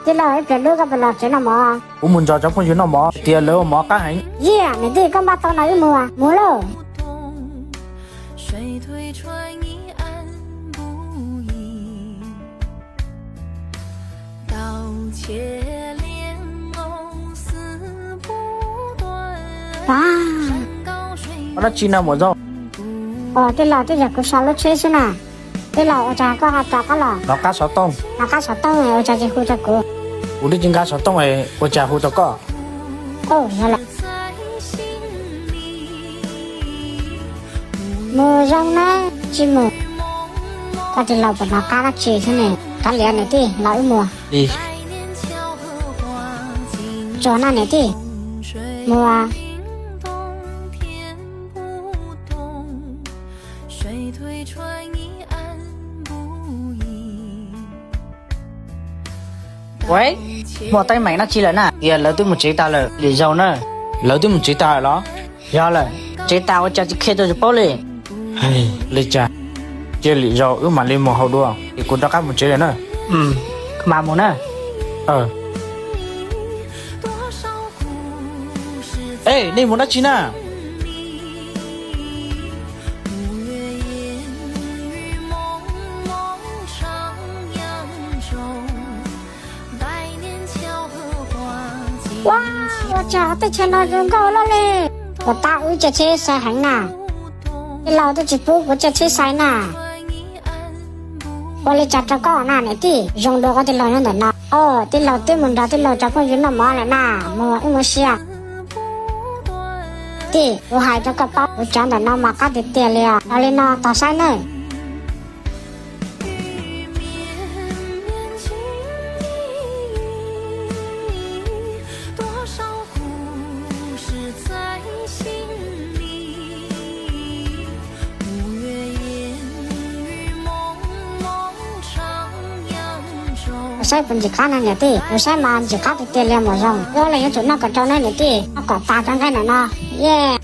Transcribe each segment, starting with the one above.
Tij laug, ib pliag dub koj puas los tsev noj mov? Kuv mus nrog cov phooj ywg noj mov tias lawv ua mov qab heev. Yog, niam tij, koj npaj tau no wb mus, mus lauj. Ua dab tsi na muam Zoo? Ua, tij laug, twb yog kuv sau lub tsheb xwb na. Tij laug, ua cas koj ho rov qab los? Nov qab xov tooj. Nov qab xov tooj ua cas tsis hu rau kuv? Kuv twb tsis nqa xov tooj, ua cas hu rau koj? Mus zoo na, tsis mus. Koj tij laug puas nov qab dab tsi thiab ne? Kav liam niam tij, los wb mus. Tsuag no niam tij, mus. Ua, muaj teeb meem dab tsi lawm na? Tias lawv twb mus tsev tas lawm, Lim Zaus na. Lawv twb mus tsev tas lawm los? Yog lawm, tsev tas ua cas tsis qhia rau yus paub li? Li cas? Cia Lim Zaus wb mam li mus hauv dua es kuv rov qab mus tsev lawm na. Mam mus na. Ej, nej mus dab tsi na? Ua, ua cas tej chaw no zoo nkauj loj li. Puas tab wb cia tsheb sai heev na. Tij laug twb tsis pub kuv cia tsheb sai na. Ua li cas rau koj na niam tij? Zoo dua koj tij laug nyob ntawm no. Au, tij laug twb mus nrog tij laug cov phooj ywg noj mov lawm na, mus wb mus sia. Tij, kuv hais rau koj paub, kuv cov ntawm no mas qab tiag tiag li os. Los li no tos saib nawb. Saib puas ntxim qab no niam tij, kuv saib mas ntxim qab tiag tiag li muam Zoo. Wb ob leeg yuav tsum noj kom rau nawb niam tij, noj kom tas cov nqaij ntawm no. Yej.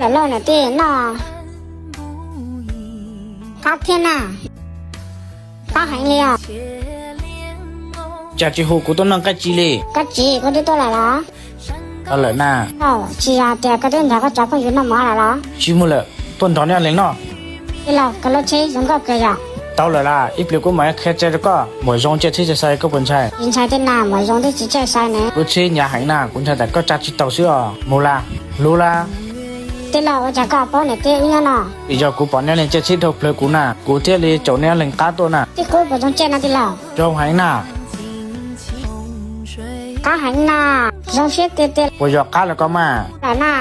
Lawm lauj niam tij, noj. Qab thiab na. Qab heev li os. Cas tsis hu kuv tuaj noj nqaij ci li? Koj txiv, koj twb tuaj lawm los? Tuaj lawm na. Tsis yog tias koj twb nrog koj cov phooj ywg noj mov lawm los? Tsis muaj lawm, tuaj nrog neb leeg noj. Tij laug, koj lub tsheb zoo nkauj kawg yom. Tau lawm las, ib pliag kuv mam qhia tsev rau koj. Muam Zoo cia tsheb sai sai koj puas ntshai? Tsis ntshai tej na, muam Zoo twb tsis tsheb sai ne. Lub tsheb hnyav heev na, kuv ntshai tas koj tsa tsis taus xwb os. Mus las, hlub las. Tij laug, ua cas koj paub niam tij wb nyob no? Vim yog kuv pom neb leeg cia tsheb dhau plawg kuv na, kuv thiaj li caum neb leeg qab tuaj na. Tij Qub, puas zoo tsiaj no tij laug? Zoo heev na. Qab heev na, zoo siab tiag tiag. Puas yog qab lawm koj mas? Lawm na.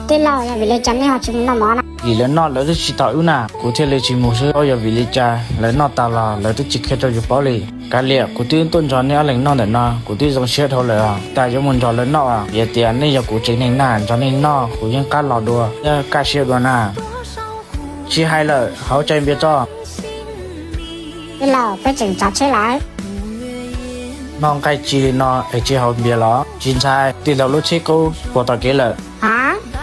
Tij laug, yog vim li cas nej ho tsis mus noj mov na? Vim lawv noj lawv twb tsis tos wb na, kuv thiaj li tsis mus xwb. Yog vim li cas lawv noj tas los lawv twb tsis qhia rau yus paub li. Kav liam, kuv twb tuaj nrog nej ob leeg noj ntawm no, kuv twb zoo siab dhau lawm os. Tas yuav mus nrog lawv noj os. Yog tias nej yog kuv tsev neeg na, nrog nej noj kuv yeej qab los dua thiab kaj siab dua na. Tsis hais lawm, hauv tsev npias tso. Tij laug, peb tseem tsav tsheb lawm. Noj nqaij ci li no es tsis haus npias los? Tsis ntshai, tij laug lub tsheb qub puag tom kev lawm. Ha,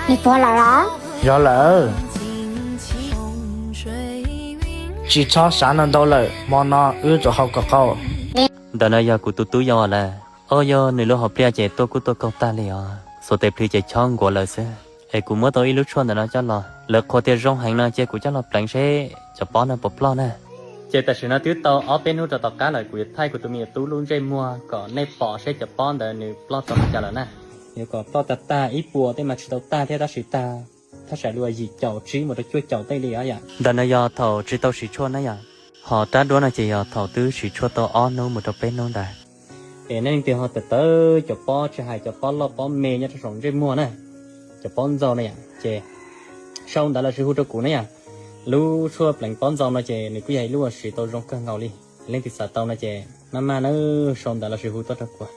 nws puag lawm los? Yog lawm. Tsis txhob xav ntau ntau lawm, hmo no wb tsum haus kom qaug. Ntawm no yog kuv tus tub yau lawm. Au, yog nws lub hauv pliaj ces tuaj kuj tuaj kaug tag li os. Xuas tes plhws ces chob nkuav lawm xwb. Es kuv muab tau ib lub tshuaj ntawm no coj los, lawv qhuas tias zoo heev no ces kuv coj los pleev seb cov pob no puas ploj na. Ces tam sim no twb tau ob peb hnub rau tom qab lawm, kuv yuav thaij kuv tus me nyuam tub lub ntsej muag kom nej pom seb cov pob ntawd nws ploj tau li cas lawm na. Yuav kom ploj tag tag ib puas tej mas tsis tau tag thiab, tab sis tag thaj tsam li yim caum tsib mus rau cuaj caum tej li os yom. Ntawm no yog thaum tsis tau siv tshuaj na yom, ho rab duab no ces yog thaum twb siv tshuaj tau ob hnub mus rau peb hnub ntawd. Es nej leej twg ho tawm tawm cov pob, tsis hais cov pob loj pob me nyob rau saum ntsej muag na, cov pob ntxaus na yom, ces sau ntawv los sis hu rau kuv na yom. Lub tshuaj pleev pob ntxaus no ces nws kuj yog ib lub uas siv tau zoo kawg nkaus li. Leej twg xav tau no ces maj maj na, sau ntawv los sis hu tuaj rau kuv.